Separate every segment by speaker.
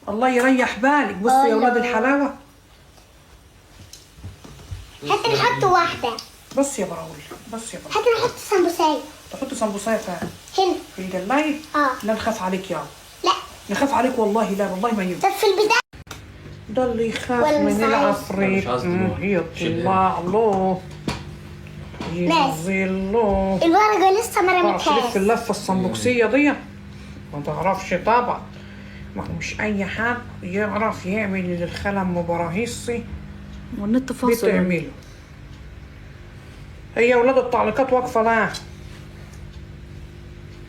Speaker 1: الله يريح بالك. بصوا يا اولاد الحلاوة.
Speaker 2: هات نحط واحدة.
Speaker 1: بص يا براول، بص يا براول.
Speaker 2: هات نحط سمبوسايه.
Speaker 1: تحط سمبوسايه فين؟
Speaker 2: هنا
Speaker 1: في الجلايه؟ لا نخاف عليك يا.
Speaker 2: لا
Speaker 1: نخاف عليك والله، لا والله ما ينفع.
Speaker 2: طب في البداية
Speaker 1: ده اللي يخاف من العفريت يطلع له ينزل له.
Speaker 2: الورقة لسه ما رميتهاش.
Speaker 1: تلف اللفة الصندوقسيه دي ما تعرفش طبعا. ما هو مش اي حد يعرف يعمل اللي الخالة ام براهيصي
Speaker 3: والنت فاصل
Speaker 1: بتعمله. هي ولاد التعليقات واقفة. لا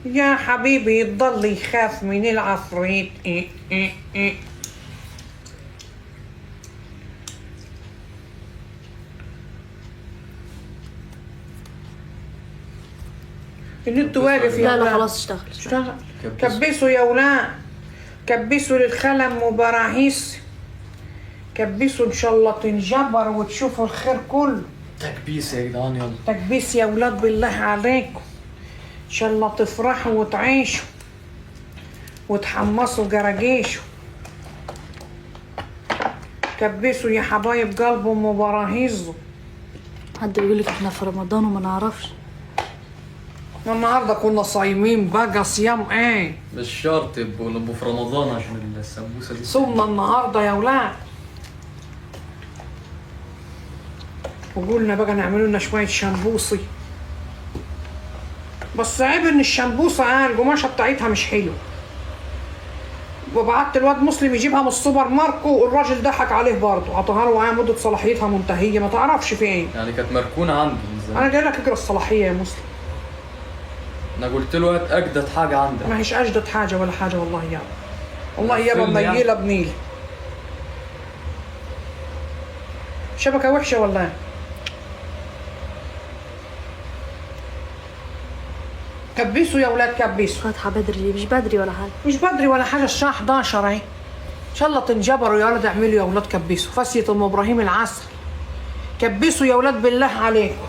Speaker 1: يا حبيبي يضل يخاف من العفريت. إيه إيه إيه. النت واقف يا
Speaker 3: لا لا خلاص اشتغل
Speaker 1: اشتغل. كبسوا يا ولاد، كبسوا للخالة ام براهيس، كبسوا ان شاء الله تنجبر وتشوفوا الخير كله.
Speaker 4: تكبيس يا جدعان، يلا
Speaker 1: تكبيس يا ولاد بالله عليكم. ان شاء الله تفرحوا وتعيشوا وتحمصوا جراجيشوا. كبسوا يا حبايب قلب ام براهيزو.
Speaker 3: حد بيقول لك احنا في رمضان وما نعرفش.
Speaker 1: النهارده كنا صايمين بقى. صيام ايه؟
Speaker 4: مش شرط يبقوا في رمضان عشان السمبوسه دي.
Speaker 1: صومنا النهارده يا ولاد وقلنا بقى نعملوا لنا شوية شمبوصي. بس عيب ان الشمبوسه القماشه بتاعتها مش حلوة. وبعت الواد مسلم يجيبها من السوبر ماركو والراجل ضحك عليه برضه، عطاها له مده صلاحيتها منتهية، ما تعرفش في ايه.
Speaker 4: يعني كانت مركونة عنده.
Speaker 1: انا جاي لك اقرا الصلاحية يا مسلم.
Speaker 4: انا قلت له هات اجدد حاجة عندك.
Speaker 1: ما هيش اجدد حاجة ولا حاجة والله يابا. والله يابا منيله بنيل. شبكة وحشة والله. كبسوا يا ولاد كبسوا.
Speaker 3: فاتحة بدري. مش بدري ولا حاجة.
Speaker 1: مش بدري ولا حاجة، الساعة 11 اهي. ان شاء الله تنجبروا يا ولاد. اعملوا يا ولاد كبسوا. فاسيه ام ابراهيم العسل. كبسوا يا ولاد بالله عليكم.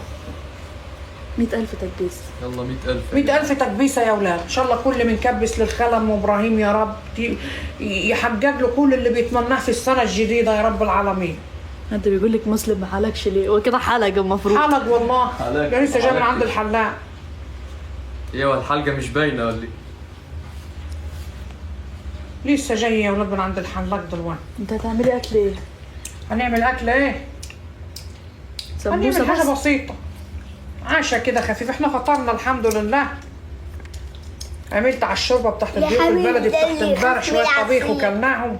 Speaker 3: 100,000 تكبيس.
Speaker 4: يلا 100,000.
Speaker 1: 100,000 تكبيسه يا ولاد. ان شاء الله كل من كبس للخالة ام ابراهيم يا رب يحقق له كل اللي بيتمناه في السنة الجديدة يا رب العالمين.
Speaker 3: انت بيقول لك مسلم ما حلقش ليه؟ هو كده حلق المفروض.
Speaker 1: حلق والله. ده لسه جاي من عند الحلاق.
Speaker 4: ايوه الحلقة مش باينة ولا ايه؟
Speaker 1: لسه جاي يا ولاد من عند الحلاق دلوقتي.
Speaker 3: انت هتعملي اكل ايه؟
Speaker 1: هنعمل اكل ايه؟ هنعمل حاجة بسيطة. عشاء كده خفيف، احنا فطرنا الحمد لله. عملت على الشوربة بتاعت الضيوف البلدي بتاعت امبارح شوية طبيخ وكلناهم.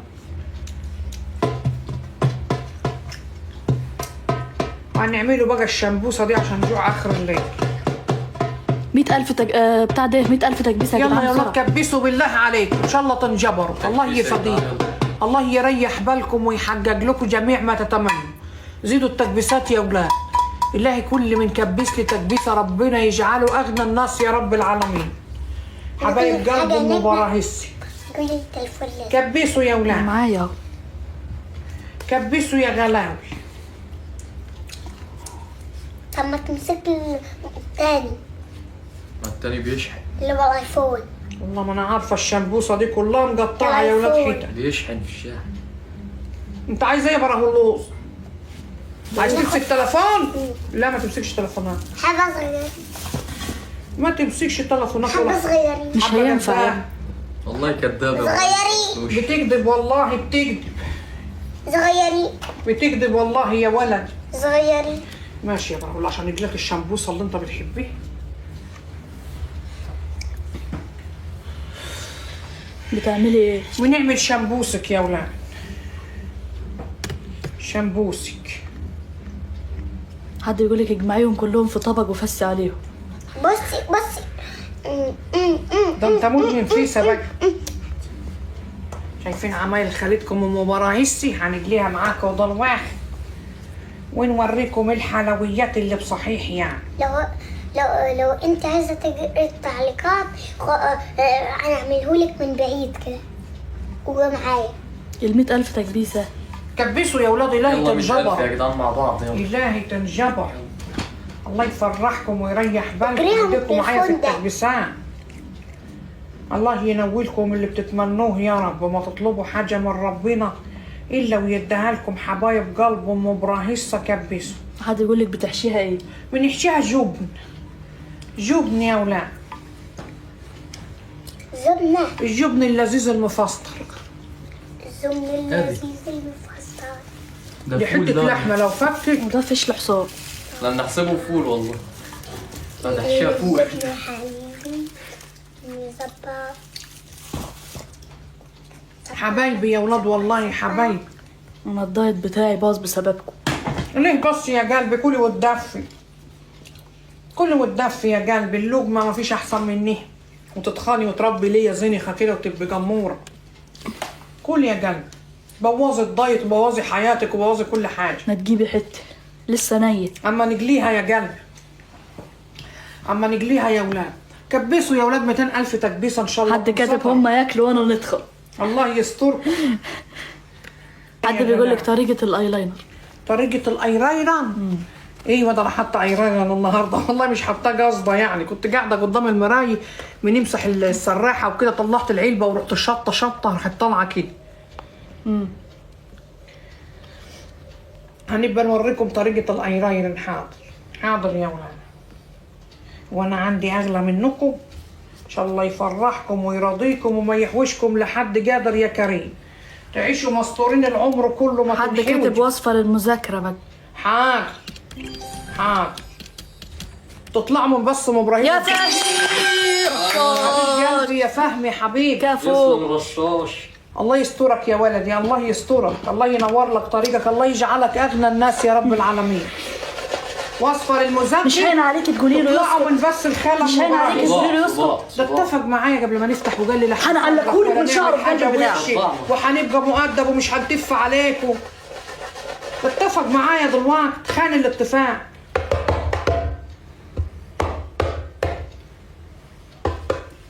Speaker 1: وهنعمله بقى الشمبوسه دي عشان نجوع اخر الليل.
Speaker 3: 100,000 بتاع ده 100,000 تكبيسه يا جدعان.
Speaker 1: يلا يا ولاد كبسوا بالله عليكم، ان شاء الله تنجبروا. الله يفديكم، الله يريح بالكم ويحقق لكم جميع ما تتمنوا. زيدوا التكبيسات يا ولاد. إلهي كل من كبس لي تكبيسة ربنا يجعله أغنى الناس يا رب العالمين. حبايب قلب ام براهيسي. كبسوا يا ولاد.
Speaker 3: معايا.
Speaker 1: كبسوا يا غلاوي.
Speaker 2: طب ما تمسك التاني.
Speaker 4: ما التاني بيشحن.
Speaker 2: اللي هو الايفون.
Speaker 1: والله ما انا عارفه الشمبوسه دي كلها مقطعه يا ولاد حتت.
Speaker 4: بيشحن في الشاحن.
Speaker 1: انت عايز ايه يا براهولوز؟ عايز تمسك تليفون؟ لا ما تمسكش تليفونات.
Speaker 2: حبة صغيرة.
Speaker 1: ما تمسكش تليفونات.
Speaker 2: حبة صغيرين.
Speaker 3: مش هينفع يعني.
Speaker 4: والله كدابة.
Speaker 2: صغيرين.
Speaker 1: بتكذب والله بتكذب.
Speaker 2: صغيرين.
Speaker 1: بتكذب والله يا ولد.
Speaker 2: صغيرين.
Speaker 1: ماشي يا براهول عشان اجيب لك الشمبوسة اللي انت بتحبيها.
Speaker 3: بتعملي ايه؟
Speaker 1: ونعمل شمبوسك يا ولاد. شمبوسك.
Speaker 3: حد يقول لك اجمعيهم كلهم في طبق وفسي عليهم.
Speaker 2: بصي بصي.
Speaker 1: ده انت مدمن فيسه بقى. شايفين عمايل خالتكم ام براهيسي؟ هنجليها معاكم وضل واحد ونوريكم الحلويات اللي بصحيح يعني.
Speaker 2: لو انت عايزه تقري التعليقات هنعملهولك من بعيد كده ومعايا.
Speaker 3: ال 100,000 تكبيسه.
Speaker 1: كبسوا يا ولاد. الهي تنجبر
Speaker 4: يا جدعان مع بعض. يلا
Speaker 1: الهي تنجبر. الله يفرحكم ويريح بالكم. اديكم معايا في التكبيسات. الله ينولكم اللي بتتمنوه يا رب، ما تطلبوا حاجة من ربنا الا ويديها لكم حبايب قلب ام براهيصه. كبسوا.
Speaker 3: حد يقول لك بتحشيها ايه؟
Speaker 1: بنحشيها جبن، جبن يا ولاد،
Speaker 2: جبنة.
Speaker 1: الجبن اللذيذ المفسطر.
Speaker 2: الجبن اللذيذ المفسطر.
Speaker 4: ده
Speaker 1: دي
Speaker 4: فول
Speaker 1: حتة
Speaker 4: ده.
Speaker 1: لحمه لو فكت.
Speaker 3: وده فيش الحصان.
Speaker 4: لا نحسبه فول والله. لا تحشيها فول.
Speaker 2: جبنة حبيبي مزبط.
Speaker 1: حبايبي يا ولاد والله حبايبي.
Speaker 3: انا الدايت بتاعي باظ بسببكم.
Speaker 1: ليه بس يا قلبي؟ كلي وتدفي، كلي وتدفي يا قلبي. اللقمة ما فيش احسن مني، وتتخاني وتربي ليا زنخه كده وتبقي جموره. كل يا قلبي، بوظي الدايت وبوظي حياتك وبوظي كل حاجة.
Speaker 3: ما تجيبي حتة لسه نيه.
Speaker 1: اما نجليها يا قلبي، اما نجليها يا ولاد. كبسوا يا ولاد 200,000 تكبيسه ان شاء الله.
Speaker 3: حد كاتب هم ياكلوا وانا ندخل.
Speaker 1: الله يستركم.
Speaker 3: حد بيقول لك طريقه الايلاينر.
Speaker 1: طريقة الايلاينر؟ ايوه ده انا حاطه ايلاينر النهارده والله مش حاطاه قصده، يعني كنت قاعدة قدام المراية بنمسح السراحه وكده، طلعت العلبة ورحت شطه شطه راحت طالعه كده. هنبقى نوريكم طريقه الايلاينر. حاضر حاضر يا ولاد، وانا عندي اغلى منكم ان شاء الله، يفرحكم ويرضيكم وما يحوشكم لحد قادر يا كريم. تعيشوا مستورين العمر كله ما
Speaker 3: حد
Speaker 1: تنحوجوا.
Speaker 3: كاتب وصفه للمذاكره بقى.
Speaker 1: حاضر حاضر، تطلعوا من بس ام ابراهيم.
Speaker 3: يا فهمي
Speaker 1: حبيب قلبي يا فهمي حبيبي.
Speaker 3: كفو.
Speaker 4: يسلم رشاش.
Speaker 1: الله يسترك يا ولدي، الله يسترك، الله ينور لك طريقك، الله يجعلك اغنى الناس يا رب العالمين. وصفه للمذاكره.
Speaker 3: مش هين عليكي تقولي له
Speaker 1: تطلعوا
Speaker 3: يسكت.
Speaker 1: من بس الخالة
Speaker 3: مش هين عليكي
Speaker 1: ام
Speaker 3: تقولي له يسكت.
Speaker 1: ده اتفق معايا قبل ما نفتح وقال لي لا
Speaker 3: هنعلقهولك من شعره
Speaker 1: حاجة
Speaker 3: القلب بتاعه.
Speaker 1: وحشة وهنبقى مؤدب ومش هنتف عليكم. اتفق معايا دلوقتي، خان الاتفاق.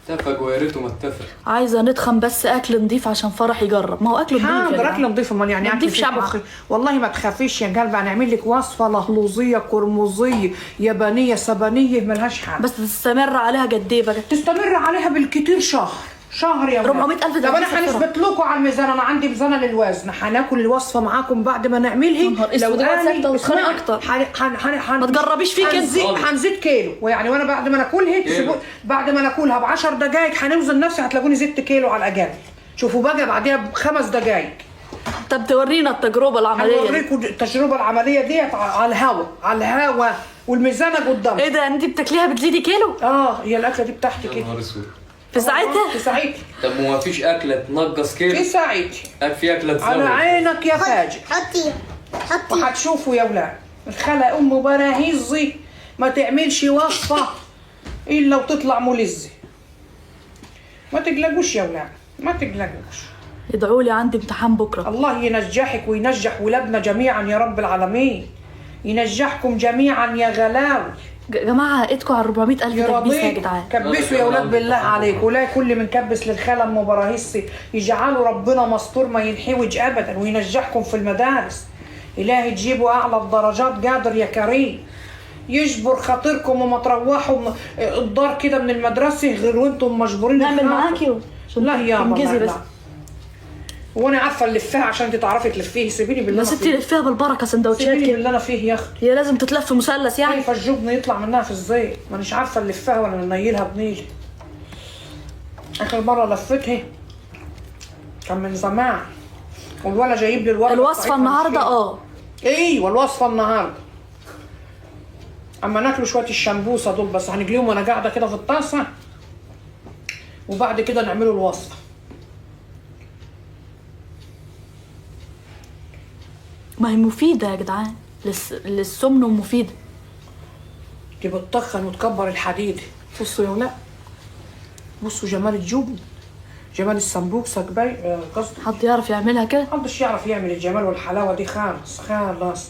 Speaker 4: اتفق ويا ريته ما اتفق.
Speaker 3: عايزه نتخن بس اكل نضيف عشان فرح يجرب. ما هو اكل نضيف يا
Speaker 1: حاضر
Speaker 3: جماعة.
Speaker 1: اكل نضيف. امال يعني اكل
Speaker 3: نضيف
Speaker 1: فيه
Speaker 3: شبع.
Speaker 1: مخ؟ والله ما تخافيش يا قلبي، هنعمل لك وصفه لهلوزيه قرمزيه يابانية سبانيه ملهاش حل.
Speaker 3: بس تستمر عليها قد ايه بقى؟
Speaker 1: تستمر عليها بالكتير شهر، شهر يا ولاد.
Speaker 3: 400,000
Speaker 1: طب انا
Speaker 3: تكبيسة
Speaker 1: هنثبت لكم على الميزان، انا عندي ميزانه للوزن، هناكل الوصفة معاكم بعد ما نعملها.
Speaker 3: يا نهار اسود، اوعى
Speaker 1: أنا-
Speaker 3: ساكتة وتخانق
Speaker 1: اسمعي،
Speaker 3: أكتر.
Speaker 1: ما
Speaker 3: تجربيش فيك انت.
Speaker 1: هنزيد كيلو، ويعني وانا بعد ما ناكلها
Speaker 4: كيلو.
Speaker 1: بعد ما ناكلها ب 10 دقائق هنوزن نفسي، هتلاقوني زدت كيلو على الاقل. شوفوا بقى بعديها ب5 دقائق.
Speaker 3: طب تورينا التجربة العملية دي.
Speaker 1: هنوريكم التجربة العملية ديت على الهوا، على الهوا والميزانه قدامك.
Speaker 3: ايه ده، انت بتاكليها بتزيدي كيلو؟
Speaker 1: اه هي الاكلة دي بتاعتي
Speaker 4: يا
Speaker 1: كده.
Speaker 4: نهار اسود.
Speaker 3: في ساعتها؟
Speaker 1: في ساعتها.
Speaker 4: طب وما فيش اكله تنقص
Speaker 1: في
Speaker 4: كيلو؟
Speaker 1: ساعتها.
Speaker 4: في اكله تزود.
Speaker 1: على عينك يا فاجر.
Speaker 2: حطي حطي.
Speaker 1: وهتشوفوا يا ولاد الخلا ام براهيزي ما تعملش وصفه الا وتطلع ملزه. ما تقلقوش يا ولاد، ما تقلقوش.
Speaker 3: ادعوا لي عندي امتحان بكره.
Speaker 1: الله ينجحك وينجح ولادنا جميعا يا رب العالمين، ينجحكم جميعا يا غلاوي.
Speaker 3: جماعة ايدكم على 400,000 تكبيسه يا
Speaker 1: يرضيكم.
Speaker 3: جدعان.
Speaker 1: كبسوا يا ولاد بالله عليكم، ولا كل من كبس للخالة ام براهيسي يجعلوا ربنا مستور ما ينحوج ابدا، وينجحكم في المدارس. الهي تجيبوا اعلى الدرجات قادر يا كريم، يجبر خاطركم وما تروحوا الدار كده من المدرسة غير وانتم مجبورين.
Speaker 3: نعمل
Speaker 1: الخاطر.
Speaker 3: معاكي عشان
Speaker 1: لا يا
Speaker 3: تنجزي بس.
Speaker 1: لا. وانا عارفه نلفها عشان انت تعرفي تلفيه. سيبيني بالله
Speaker 3: يا
Speaker 1: أنا
Speaker 3: ستي
Speaker 1: فيه.
Speaker 3: لفيها بالبركة سندوتشات
Speaker 1: سيبيني
Speaker 3: كده.
Speaker 1: باللي انا فيه يا اختي.
Speaker 3: هي لازم تتلف مثلث يعني.
Speaker 1: خايفة الجبن يطلع منها في الزيت، مانيش عارفه نلفها ولا ننيلها بنيل. اخر مرة لفتها كان من زمان، والولا جايب لي الورقة
Speaker 3: الوصفة
Speaker 1: بتاعتها
Speaker 3: النهارده
Speaker 1: مش فيه. ايوه الوصفة النهارده. اما ناكلوا شوية الشمبوسه دول بس، هنجليهم وانا قاعدة كده في الطاسه، وبعد كده نعملوا الوصفة.
Speaker 3: ما هي مفيدة يا جدعان، للسمن ومفيدة.
Speaker 1: دي بتطخن وتكبر الحديد. بصوا يا ولاد، بصوا جمال الجبن، جمال السمبوكسه كبي قصدي.
Speaker 3: حد يعرف يعملها كده؟
Speaker 1: محدش يعرف يعمل الجمال والحلاوه دي خالص خالص.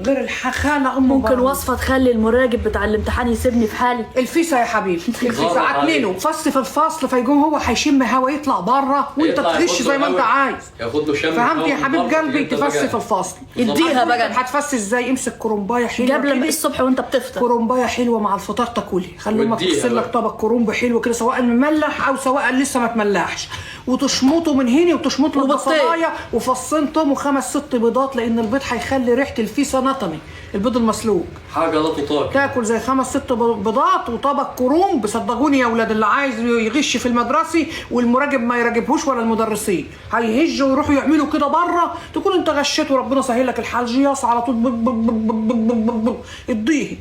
Speaker 1: غير الخالة ام
Speaker 3: ممكن
Speaker 1: براهيم.
Speaker 3: وصفه تخلي المراقب بتاع الامتحان يسيبني في حالي؟
Speaker 1: الفيسه يا حبيبي، الفيسه
Speaker 4: ظبط
Speaker 1: عكنينه
Speaker 4: عليك.
Speaker 1: فص في الفصل، فيقوم هو هيشم هوا يطلع بره وانت
Speaker 4: يطلع
Speaker 1: تغش
Speaker 4: ياخد
Speaker 1: زي ما
Speaker 4: له
Speaker 1: انت
Speaker 4: هوا.
Speaker 1: عايز.
Speaker 4: ياخد له شم
Speaker 1: فهمت يا
Speaker 4: هوا من
Speaker 1: حبيب
Speaker 4: بره،
Speaker 1: قلبي؟
Speaker 4: يفضل
Speaker 1: تفسي
Speaker 4: راجع.
Speaker 1: في الفصل.
Speaker 3: اديها بقى.
Speaker 1: هتفسي ازاي؟ امسك كرنبايه حلوة
Speaker 3: قبل ما
Speaker 1: كده.
Speaker 3: الصبح وانت بتفطر.
Speaker 1: كرنبايه حلوة مع الفطار تاكلها، خلي امك
Speaker 4: واديها
Speaker 1: تغسل لك
Speaker 4: بقى.
Speaker 1: طبق كرنب حلو كده، سواء مملح او سواء لسه ما تملحش، وتشمطه من هنا وتشمط له
Speaker 3: وبطيخ.
Speaker 1: بصلايه وفصين توم وخمس ست بيضات، لان البيض هيخلي ريحه الفيسه نطني، البيض المسلوق.
Speaker 4: حاجة لا تطاق.
Speaker 1: تاكل زي خمس ست بيضات وطبق كرنب. صدقوني يا اولاد، اللي عايز يغش في المدرسة والمراقب ما يراقبهوش ولا المدرسين، هيهجوا ويروحوا يعملوا كده بره، تكون انت غشيت وربنا سهل لك الحال، جياص على طول. بب بب بب بب بب بب بب. اديها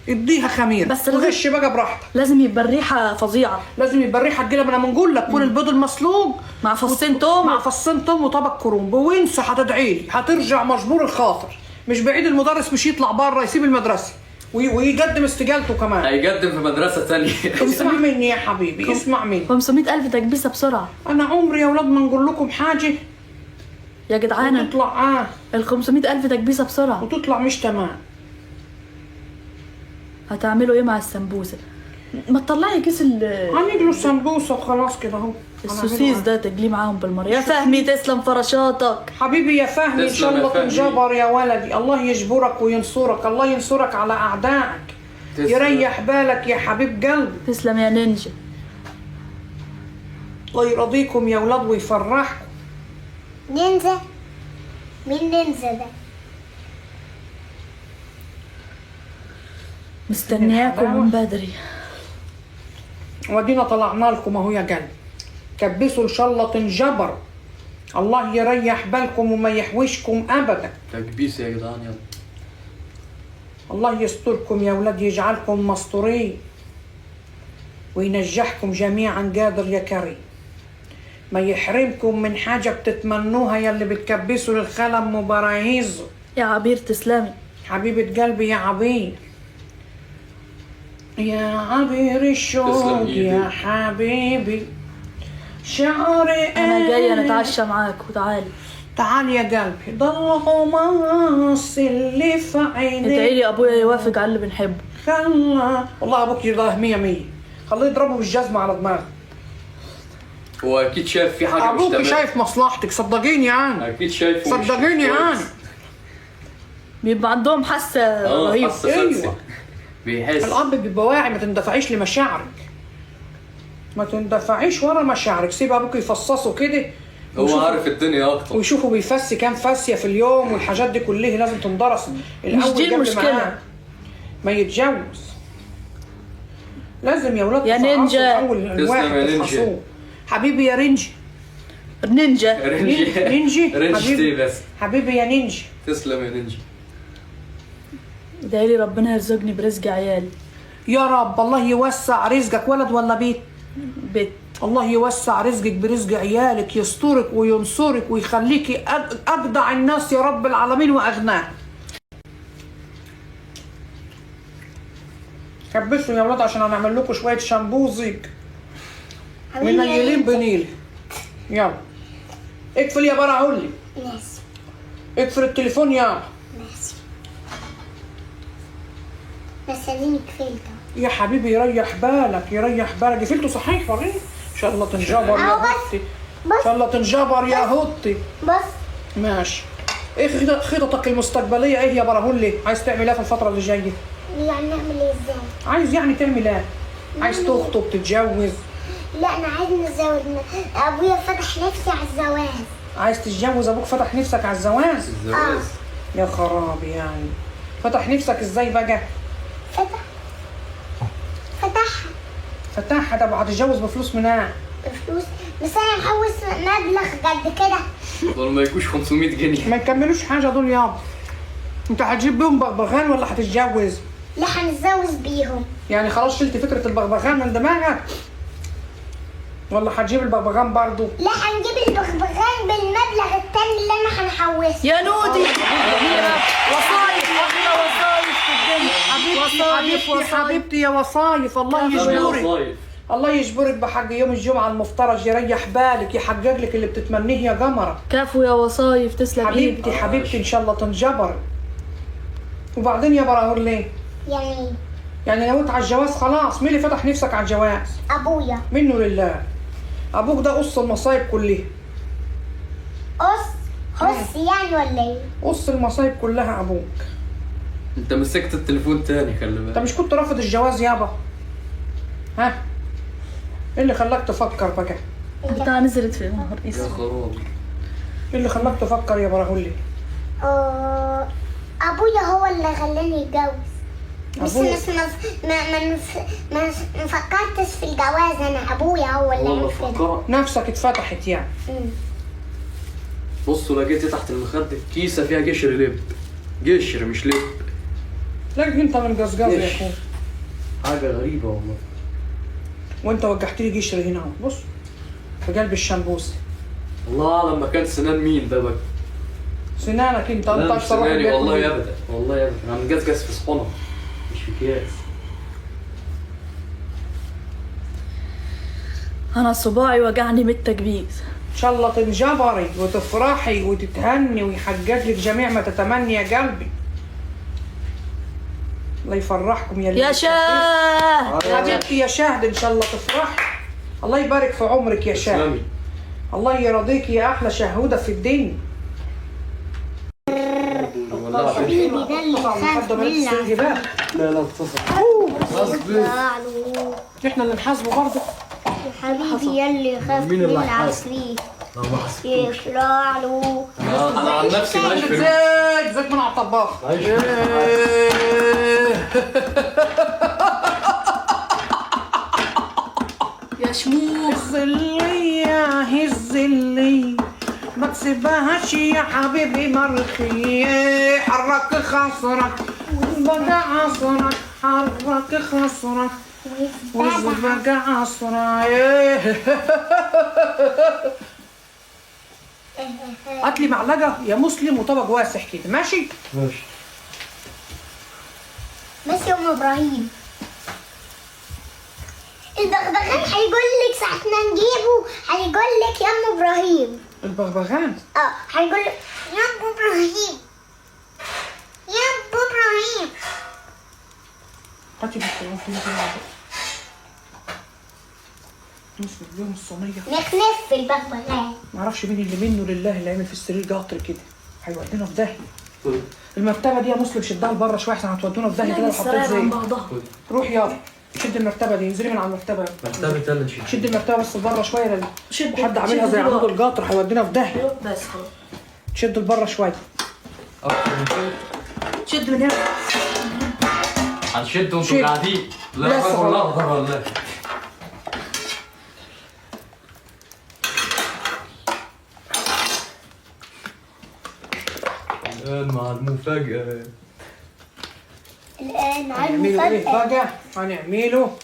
Speaker 1: اديها خميره
Speaker 3: بس
Speaker 1: وغش بقى براحتك.
Speaker 3: لازم يبقى الريحة فظيعة.
Speaker 1: لازم يبقى الريحة تجيلها. ما انا بنقول لك كل البيض المسلوق
Speaker 3: مع فصين توم.
Speaker 1: مع فصين توم وطبق كرنب، وانسى، هتدعي لي، هترجع مجبور الخاطر. مش بعيد المدرس مش يطلع بره، يسيب المدرسة ويقدم استقالته كمان.
Speaker 4: هيقدم في مدرسه ثانية.
Speaker 1: اسمع مني يا حبيبي، اسمع مني.
Speaker 3: 500 ألف تكبيسة بسرعة.
Speaker 1: انا عمري يا اولاد ما نقول لكم حاجة
Speaker 3: يا جدعانة.
Speaker 1: وتطلع
Speaker 3: ال 500 ألف تكبيسة بسرعة.
Speaker 1: وتطلع مش تمام.
Speaker 3: هتعملوا ايه مع السمبوسة؟ ما تطلعي كيس
Speaker 1: هنجلو السمبوسه وخلاص كده اهو.
Speaker 3: السوسيس ده تجليه معاهم بالمرة. يا فهمي تسلم فراشاتك.
Speaker 1: حبيبي يا فهمي، ان شاء
Speaker 4: تسلم يا
Speaker 1: الله
Speaker 4: فهمي.
Speaker 1: تنجبر يا ولدي، الله يجبرك وينصرك، الله ينصرك على اعدائك.
Speaker 4: تسلم.
Speaker 1: يريح بالك يا حبيب قلبي.
Speaker 3: تسلم يا نينجا.
Speaker 1: الله يرضيكم يا ولاد ويفرحكم.
Speaker 2: نينجا؟ مين نينجا ده؟
Speaker 3: مستنياكم من بدري.
Speaker 1: ودينا طلعنا لكم اهو يا قلب. كبسوا ان شاء الله تنجبر. الله يريح بالكم وما يحوشكم ابدا.
Speaker 4: تكبيس يا جدعان يلا.
Speaker 1: الله يستركم يا ولاد، يجعلكم مستورين وينجحكم جميعا قادر يا كريم. ما يحرمكم من حاجة بتتمنوها يا اللي بتكبسوا للخلم وبراهيزه.
Speaker 3: يا عبير تسلمي.
Speaker 1: حبيبة قلبي يا عبير، يا عبير الشوق
Speaker 4: تسلم
Speaker 1: يا
Speaker 4: إيدك.
Speaker 1: حبيبي شعري.
Speaker 3: انا جاية نتعشى معاك وتعالي.
Speaker 1: تعال يا قلبي، ضل غماص اللي في عينيك.
Speaker 3: ادعي لي ابويا يوافق على اللي بنحبه.
Speaker 1: خلى والله ابوك يرضاه مية مية، خليه يضربه بالجزمة على دماغه.
Speaker 4: هو اكيد شايف في حاجة مش
Speaker 1: ابوك
Speaker 4: تمام.
Speaker 1: شايف مصلحتك، صدقيني يعني.
Speaker 4: اكيد شايفه مش
Speaker 1: صدقيني
Speaker 4: كويس.
Speaker 1: يعني.
Speaker 3: بيبقى عندهم حاسه رهيبة.
Speaker 4: حاسه سادسة.
Speaker 1: أيوة.
Speaker 4: بيحس.
Speaker 1: الاب بيبقى واعي، ما تندفعيش لمشاعرك، ما تندفعيش ورا مشاعرك، سيب ابوك يفصصه كده
Speaker 4: هو
Speaker 1: ويشوفوا-
Speaker 4: عارف الدنيا اكتر.
Speaker 1: ويشوفوا بيفسي كام فاسيه في اليوم والحاجات دي كلها لازم تندرس الاول
Speaker 3: دي
Speaker 1: قبل
Speaker 3: المشكلة.
Speaker 1: ما يتجوز. لازم يا ولاد
Speaker 3: يا
Speaker 1: تفحصوا
Speaker 3: نينجا.
Speaker 1: اول
Speaker 4: تسلم
Speaker 1: الواحد
Speaker 4: يا نينجا.
Speaker 1: تفحصوه. حبيبي يا رنجي.
Speaker 3: نينجا.
Speaker 4: رنجي.
Speaker 1: نينجي.
Speaker 4: رنجي
Speaker 1: حبيبي.
Speaker 4: بس.
Speaker 1: حبيبي يا نينجي.
Speaker 4: تسلم يا نينجا.
Speaker 3: ادعي لي ربنا يرزقني برزق عيالي.
Speaker 1: يا رب الله يوسع رزقك. ولد ولا بيت؟
Speaker 3: بيت.
Speaker 1: الله يوسع رزقك برزق عيالك، يسترك وينصرك ويخليكي أجدع الناس يا رب العالمين وأغناه. كبسوا يا ولاد عشان هنعمل لكم شوية شامبوزيك
Speaker 2: حبيبي يا
Speaker 1: منيلين
Speaker 2: نينجا.
Speaker 1: بنيل. يلا اقفل يا براهولي،
Speaker 2: ماشي.
Speaker 1: اقفل التليفون يا
Speaker 2: ماشي، بس اديني كفايته.
Speaker 1: يا حبيبي. يريح بالك، يريح بالك. قفلته صحيح وريني. ان شاء الله تنجبر يا
Speaker 2: أهو بس.
Speaker 1: هوتي، ان شاء الله تنجبر يا هوتي.
Speaker 2: بس.
Speaker 1: ماشي. ايه خططك المستقبلية ايه يا براهولي؟ عايز تعمل ايه في الفترة اللي جاية؟
Speaker 2: يعني نعمل ايه ازاي؟
Speaker 1: عايز يعني تعمل ايه؟ عايز تخطب، تتجوز؟
Speaker 2: لا انا عايز نتزوج، ابويا فتح نفسي على الزواج.
Speaker 1: عايز تتجوز؟ ابوك فتح نفسك على الزواج؟
Speaker 4: الزواج.
Speaker 1: يا خرابي، يعني فتح نفسك ازاي بقى؟
Speaker 2: فتح فتحها.
Speaker 1: فتحها. طب هتتجوز بفلوس منين؟
Speaker 2: بفلوس، بس انا محوش مبلغ قد كده.
Speaker 4: دول ما يجوش 500 جنيه.
Speaker 1: ما يكملوش حاجة دول يابا. انت هتجيب بيهم بغبغان ولا هتتجوز؟
Speaker 2: لا هنتجوز بيهم.
Speaker 1: يعني خلاص شلت فكرة البغبغان من دماغك؟ ولا هتجيب البغبغان برضو؟
Speaker 2: لا هنجيب البغبغان بالمبلغ التاني اللي انا هنحوشه.
Speaker 3: يا نودي وصايف، احلى وصايف في الدنيا.
Speaker 1: حبيبتي
Speaker 3: وصايف
Speaker 1: حبيبتي
Speaker 3: وصايف.
Speaker 1: حبيبتي يا وصايف، الله
Speaker 4: تسلم يا
Speaker 1: يجبرك.
Speaker 4: وصايف.
Speaker 1: الله يجبرك بحق يوم الجمعة المفترج، يريح بالك، يحقق لك اللي بتتمنيه يا قمرة.
Speaker 3: كفو يا وصايف، تسلم ايدك.
Speaker 1: حبيبتي حبيبتي ان شاء الله تنجبر. وبعدين يا براهور ليه؟
Speaker 2: يعني
Speaker 1: يعني نويت على الجواز خلاص. مين اللي فتح نفسك على الجواز؟
Speaker 2: ابويا.
Speaker 1: منه لله. ابوك ده قص المصايب كلها.
Speaker 2: قص قص يعني ولا ايه؟
Speaker 1: قص المصايب كلها ابوك.
Speaker 4: انت مسكت التليفون تاني، خلي
Speaker 1: انت
Speaker 4: بالك.
Speaker 1: مش كنت رافض الجواز يابا؟ ها؟ ايه اللي خلاك تفكر بقى؟
Speaker 3: بتاع نزلت في نهار
Speaker 4: يا
Speaker 3: اسود.
Speaker 4: خرابي.
Speaker 1: ايه اللي خلاك تفكر يا براهولي؟
Speaker 2: ابويا هو اللي خلاني اتجوز. مش
Speaker 1: أبوك.
Speaker 2: مش ما ما ما ما فكرتش في الجواز انا، ابويا هو اللي
Speaker 4: هو اللي
Speaker 2: عمل كده.
Speaker 4: فكرك.
Speaker 1: نفسك اتفتحت يعني.
Speaker 4: بصوا لقيت تحت المخدة كيسة فيها قشر لب. قشر مش لب.
Speaker 1: لكن انت من قزقاز يا
Speaker 4: ليش؟
Speaker 1: اخوي.
Speaker 4: حاجة غريبة والله.
Speaker 1: وانت وجحت لي قشر هنا اهو، بص في قلب الشمبوسه.
Speaker 4: الله اعلم ما كان سنان مين ده بقى.
Speaker 1: سنانك انت، انت
Speaker 4: لا مش
Speaker 1: اكثر واحد
Speaker 4: سناني
Speaker 1: بياكل
Speaker 4: والله
Speaker 1: منه.
Speaker 4: ابدا، والله ابدا. انا مجزجز في صحنة مش في اكياس.
Speaker 3: انا صباعي وجعني من التكبيس.
Speaker 1: ان شاء الله تنجبري وتفرحي وتتهني ويحقق لك جميع ما تتمني يا قلبي. الله يفرحكم يا اللي
Speaker 3: يا
Speaker 1: بتحبيه.
Speaker 3: شاه
Speaker 1: حبيبتي يا شهد، ان شاء الله تفرحي. الله يبارك في عمرك يا شهد.
Speaker 4: تسلمي.
Speaker 1: الله يرضيك يا احلى شهوده في الدنيا.
Speaker 4: والله
Speaker 2: حبيبي ده اللي خاف من العفريت.
Speaker 4: لا لا اتصل.
Speaker 2: يطلع له.
Speaker 1: احنا اللي نحاسبه برضه.
Speaker 2: حبيبي يلي خاف
Speaker 4: مين
Speaker 2: من
Speaker 4: اللي هيحاسب؟
Speaker 2: العفريت
Speaker 4: لا ما حسبتوش.
Speaker 2: يطلع له.
Speaker 4: انا عن نفسي معيش فلوس.
Speaker 1: زيت زيت من على الطباخ.
Speaker 4: معيش فلوس.
Speaker 3: يا شموخ.
Speaker 1: الظلية الظلية ما تسيبهاش يا حبيبي مرخية. حرك خصرك بقى عصرك، حرك خصرك وزبق عصرك. هات لي معلقة يا مسلم وطبق واسع كده، ماشي؟
Speaker 4: ماشي.
Speaker 2: ماشي يا ام ابراهيم. البغبغان هيقول لك ساعة ما نجيبه، هيقول لك يا ام ابراهيم.
Speaker 1: البغبغان؟
Speaker 2: هيقول لك يا ام ابراهيم، يا ام ابراهيم.
Speaker 1: هاتي بس نسلك بيهم الصينية.
Speaker 2: نخلف في البغبغان.
Speaker 1: معرفش مين اللي منه لله اللي عامل في السرير قطر كده، هيودينا في داهية. المرتبة دي يا مسلم شدها لبره شوية عشان هتودونا في داهية كده لو حطيت
Speaker 3: السراير عن
Speaker 1: زيت.
Speaker 3: بعضها.
Speaker 1: روح يابا شد المرتبة دي، انزلي من على المرتبة.
Speaker 4: مرتبة اللي شد.
Speaker 1: شد المرتبة بس لبره شوية، لأن
Speaker 3: شد
Speaker 1: حد عاملها
Speaker 3: شد
Speaker 1: زي
Speaker 3: دي
Speaker 1: عمود
Speaker 3: ورا.
Speaker 1: القطر هيودينا في داهية.
Speaker 3: بس خلاص.
Speaker 1: شد لبره شوية.
Speaker 4: اكتر من كده
Speaker 3: شد من هنا.
Speaker 4: هنشد
Speaker 1: شد.
Speaker 4: وانتوا قاعدين. لا
Speaker 1: بس
Speaker 4: باكل
Speaker 1: خلاص.
Speaker 4: الاخضر ولا إيه؟ الآن مع المفاجأة.
Speaker 2: الآن على
Speaker 1: هنعمله ايه
Speaker 2: المفاجأة.
Speaker 1: بقى؟ هنعمله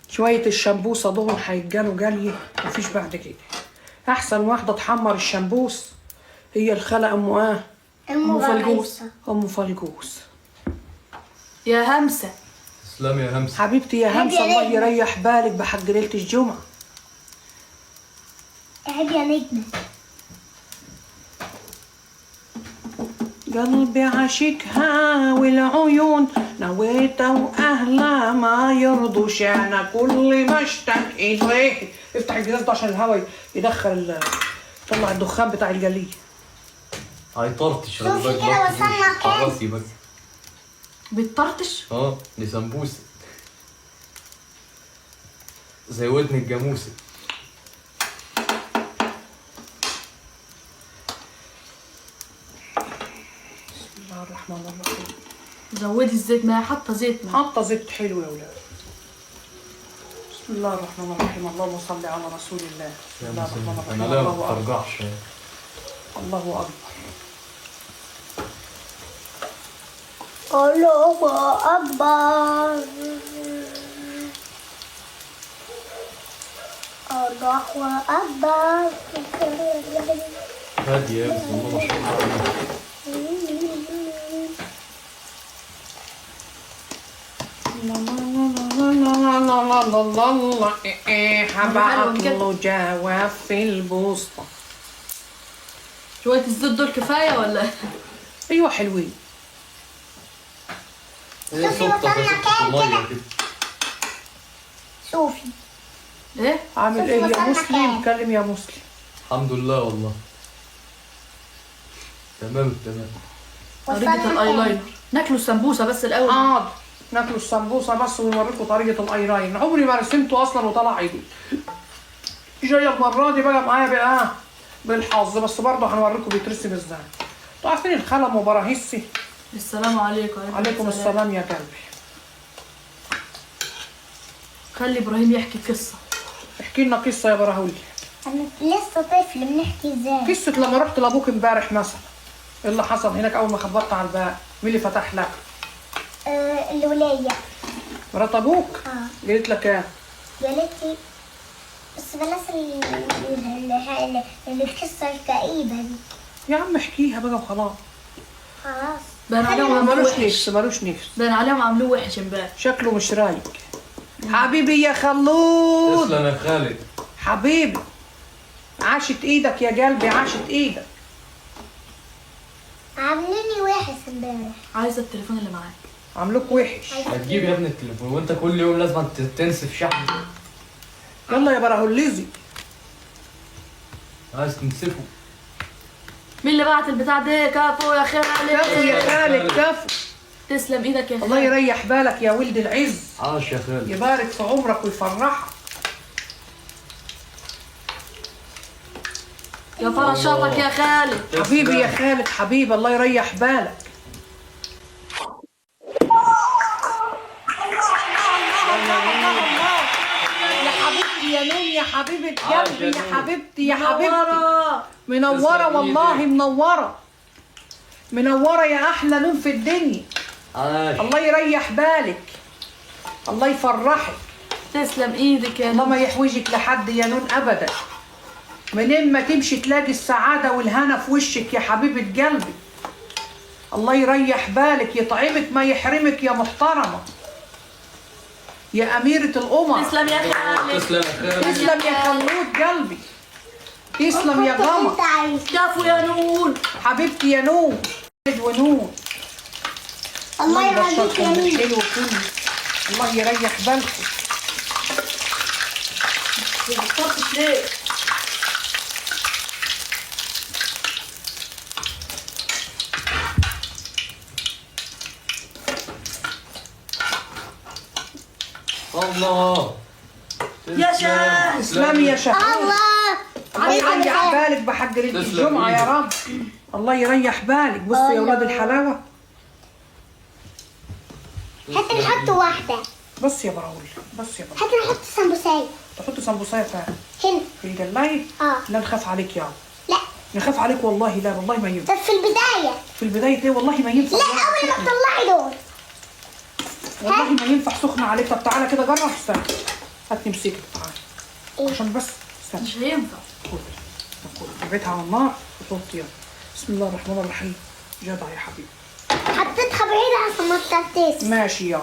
Speaker 1: شوية الشمبوسة دول هيتجالوا جالية مفيش بعد كده. أحسن واحدة تحمر الشمبوس هي الخالة أم إيه؟
Speaker 2: أم
Speaker 3: فلجوس.
Speaker 2: فلجوس.
Speaker 1: أم فلجوس.
Speaker 3: يا همسة.
Speaker 4: تسلمي يا همسة.
Speaker 1: حبيبتي يا همسة،
Speaker 2: يا
Speaker 1: الله
Speaker 2: نجمة.
Speaker 1: يريح بالك بحق ليلة الجمعة.
Speaker 2: عيب يا نجمة.
Speaker 1: قلبي عاشقها والعيون نويتها واهلها ما يرضوش، انا كل ما اشتاق اليه. افتح الجهاز ده عشان الهواء يدخل يطلع الدخان بتاع الجليه.
Speaker 4: هيطرطش. خلي
Speaker 2: شوفي
Speaker 4: بالك
Speaker 2: كده
Speaker 4: برضه.
Speaker 2: وصلنا كام؟
Speaker 4: حرصي بس.
Speaker 3: بتطرطش؟
Speaker 4: دي سمبوسة زي ودن الجاموسة.
Speaker 1: بسم الله الرحمن الرحيم.
Speaker 3: زودي الزيت، ما هي حاطه زيت. ما
Speaker 1: حاطه زيت حلو يا ولاد. بسم الله الرحمن الرحيم، اللهم صل على رسول الله. بسم الله الرحمن الرحيم،
Speaker 4: انا لا
Speaker 1: الله
Speaker 4: ما
Speaker 1: اكبر،
Speaker 4: بترجعش.
Speaker 1: الله اكبر.
Speaker 2: الله أكبر، الله أكبر.
Speaker 4: هادية بسم الله ما شاء الله عليك.
Speaker 1: لا لا لا لا لا لا لا. إيه هبعت له جواب في البوسطة.
Speaker 3: شوية الزيت دول كفاية ولا؟
Speaker 1: ايوه حلوين.
Speaker 4: هي
Speaker 2: شوفي
Speaker 4: سلطة
Speaker 2: وصلنا
Speaker 4: زي سلطة
Speaker 2: كام
Speaker 4: المية
Speaker 2: كده؟
Speaker 4: كده.
Speaker 2: شوفي
Speaker 3: ايه؟
Speaker 1: عامل
Speaker 2: شوفي
Speaker 1: ايه يا
Speaker 2: وصلنا
Speaker 1: مسلم؟
Speaker 2: كام.
Speaker 1: كلم يا مسلم.
Speaker 4: الحمد لله والله تمام التمام.
Speaker 3: طريقة
Speaker 2: وصلنا كام؟
Speaker 3: الايلاينر. ناكلوا السمبوسة بس الأول.
Speaker 1: حاضر، ناكلوا السمبوسه بس ونوريكم طريقه الايلاين. عمري ما رسمته اصلا وطلع عيدي. جاية المرة دي بقى معايا بقى بالحظ، بس برضه هنوريكم بيترسم ازاي. انتوا عارفين الخلم وبراهيسي.
Speaker 3: السلام عليكم.
Speaker 1: عليكم السلام يا قلبي.
Speaker 3: خلي ابراهيم يحكي قصة.
Speaker 1: احكي لنا قصة يا براهولي.
Speaker 2: انا لسه طفل، بنحكي ازاي؟
Speaker 1: قصة لما رحت لابوك امبارح مثلا، ايه اللي حصل هناك اول ما خبطت على الباب؟ مين اللي فتح لك؟
Speaker 2: الولية.
Speaker 1: مرات ابوك؟
Speaker 2: اه.
Speaker 1: قالت لك ايه؟
Speaker 2: قالت لي بس بلاش القصة الكئيبة دي.
Speaker 1: يا عم احكيها بقى وخلاص.
Speaker 2: خلاص.
Speaker 3: باين عليهم عملوه
Speaker 1: ملوش
Speaker 3: وحش.
Speaker 1: نفس، ملوش نفس،
Speaker 3: باين عليهم عملوه وحش امبارح.
Speaker 1: شكله مش رايق. حبيبي يا خلود.
Speaker 4: تسلم يا خالد.
Speaker 1: حبيبي عاشت ايدك يا قلبي، عاشت ايدك.
Speaker 2: عامليني وحش امبارح.
Speaker 3: عايزة التليفون اللي معاك.
Speaker 1: عاملوك وحش.
Speaker 4: هتجيب يا ابني التليفون وانت كل يوم لازم تنسف شحن.
Speaker 1: يلا يا براهوليزي.
Speaker 4: عايز تنسفه.
Speaker 3: مين اللي بعت البتاع ده؟ كفو يا خالد.
Speaker 1: كفو يا خالد، كفو.
Speaker 3: تسلم ايدك يا خالد.
Speaker 1: الله يريح بالك يا ولد العز.
Speaker 4: عاش يا خالد.
Speaker 1: يبارك في عمرك ويفرحك.
Speaker 3: يا فرشاتك يا خالد.
Speaker 1: حبيبي يا خالد، حبيبي الله يريح بالك. يا حبيبتي يا نون، يا حبيبة قلبي، يا حبيبتي يا حبيبتي.
Speaker 3: منورة.
Speaker 1: منورة
Speaker 4: تسلم
Speaker 1: والله،
Speaker 4: إيدك.
Speaker 1: منورة منورة يا أحلى نون في الدنيا.
Speaker 4: عاش.
Speaker 1: الله يريح بالك، الله يفرحك،
Speaker 3: تسلم ايدك يا
Speaker 1: الله
Speaker 3: نون.
Speaker 1: ما يحوجك لحد يا نون أبدا. منين ما تمشي تلاقي السعادة والهنا في وشك يا حبيبة قلبي. الله يريح بالك، يطعمك ما يحرمك يا محترمة، يا أميرة الأمم.
Speaker 3: تسلم يا خالد.
Speaker 4: تسلم يا خالد.
Speaker 1: تسلم يا خلود قلبي، تسلم يا قمر.
Speaker 2: انت عايز.
Speaker 3: كفو يا نون.
Speaker 1: حبيبتي يا نون ونون.
Speaker 2: الله يرضيك يا
Speaker 1: يبشركم
Speaker 2: نون.
Speaker 1: بالحلو كله، الله يريح بالكم.
Speaker 3: ما بطلتش ليه؟
Speaker 4: الله.
Speaker 3: يا شاه.
Speaker 1: تسلمي يا شهود.
Speaker 2: الله.
Speaker 1: الله يريح بالك بحق ليلة
Speaker 4: تسلم
Speaker 1: الجمعة يا
Speaker 4: إيدك.
Speaker 1: رب. الله يريح بالك. بصوا يا ولاد الحلاوة.
Speaker 2: هات نحط واحدة.
Speaker 1: بص يا براول، بص يا براول.
Speaker 2: هات نحط سمبوساية.
Speaker 1: تحط سمبوساية فين؟
Speaker 2: هنا.
Speaker 1: في الجلاية؟
Speaker 2: اه.
Speaker 1: لا نخاف عليك يا.
Speaker 2: لا.
Speaker 1: نخاف عليك والله، لا والله ما ينفع.
Speaker 2: طب في البداية.
Speaker 1: في البداية ليه؟ والله ما ينفع.
Speaker 2: لا أول ما تطلعي دول.
Speaker 1: والله ما ينفع، سخنة عليك. طب تعالى كده جرب. استنى هات نمسكك، تعالى.
Speaker 2: إيه؟
Speaker 1: عشان بس استنى.
Speaker 3: مش هينفع.
Speaker 1: خد خد، ابعدها على النار وحط يلا. بسم الله الرحمن الرحيم. جدع يا حبيبي.
Speaker 2: حطيتها بعيد عشان ما تتفتش.
Speaker 1: ماشي يلا.